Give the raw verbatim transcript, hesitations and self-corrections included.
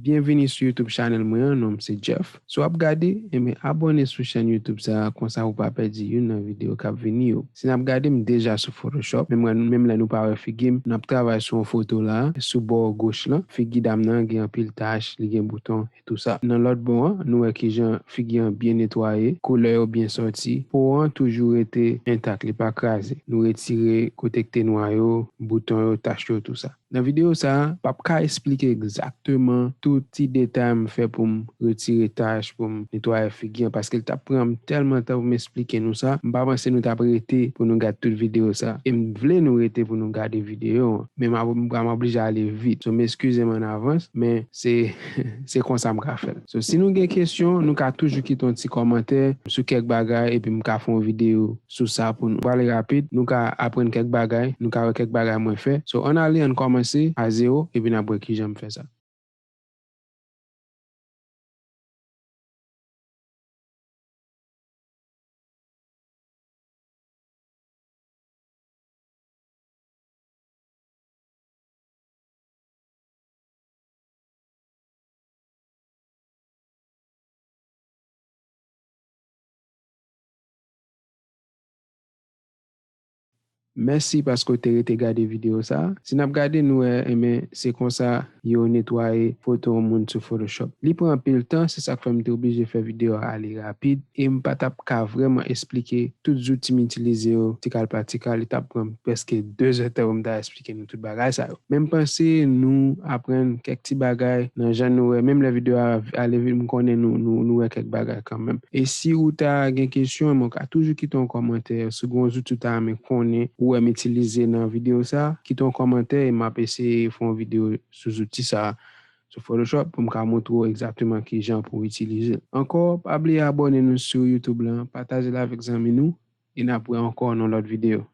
Byenvini sou YouTube channel mwen an, non m se Jeff. Si w ap gade, enben abòne sou chèn YouTube sa a, konsa ou pa pèdi youn nan videyo k ap vini yo. Si n ap gade, m deja sou Photoshop, menm, menm lè nou pa wè figi m, n ap travay sou yon foto la, sou bò goch lan, figi dam nan gen anpil tach, li gen bouton, e tou sa. Nan lòt bò an, nou wè kijan figi an byen netwaye, koulè yo byen sòti, po an toujou rete entak, li pa kraze. Nou retire kote k te nwa yo, bouton yo, tach yo, tou sa. Nan videyo sa a, m p ap ka esplike egzakteman tout ti detay m fè pou m retire tach, pou m netwaye figi an, paske l t ap pran m tèlman tan pou m esplike nou sa, m pa panse nou t ap rete pou nou gad tout videyo sa. E m vle nou rete pou nou gade videyo an, men m ap, m pral oblije ale vit. So, m eskize m an avans, men se, se konsa m ka fè l. So, si nou gen kesyon, nou ka toujou kite yon ti kòmantè sou kèk bagay, epi m ka fè yon videyo sou sa pou nou. Pale rapid, nou ka aprann kèk bagay, nou ka wè kèk bagay mwen fè. So, ann ale, ann kòmanse a zewo, epi n ap wè kijan m fè sa. Mèsi paske w te rete gade videyo sa a. Si n ap gade, nou wè, enben, se konsa yo netwaye foto yon moun sou Photoshop. Li pran anpil tan, se sa k fè m te oblije fè videyo a ale rapid, e m pa t ap ka vrèman esplike tout zouti m itilize yo, ti kal pa ti kal, li t ap pran m prèske de zè tan pou m ta esplike nou tout bagay sa yo. Men m panse nou aprann kèk ti bagay nan jan nou wè, menm lè videyo a ale vit, m konnen nou, nou, nou wè kèk bagay kanmenm. E si ou ta gen kesyon, men w ka toujou kite yon kòmantè. Si w gen yon zouti ou ta renmen konnen, ou wè m itilize nan videyo sa, kite yon kòmantè e m ap eseye fè yon videyo sou zouti sa sou Photoshop pou m ka montre w egzakteman kijan pou w itilize l. Ankò, pa bliye abòne nou sou YouTube lan, pataje l avèk zanmi nou, e n ap wè ankò nan lòt videyo.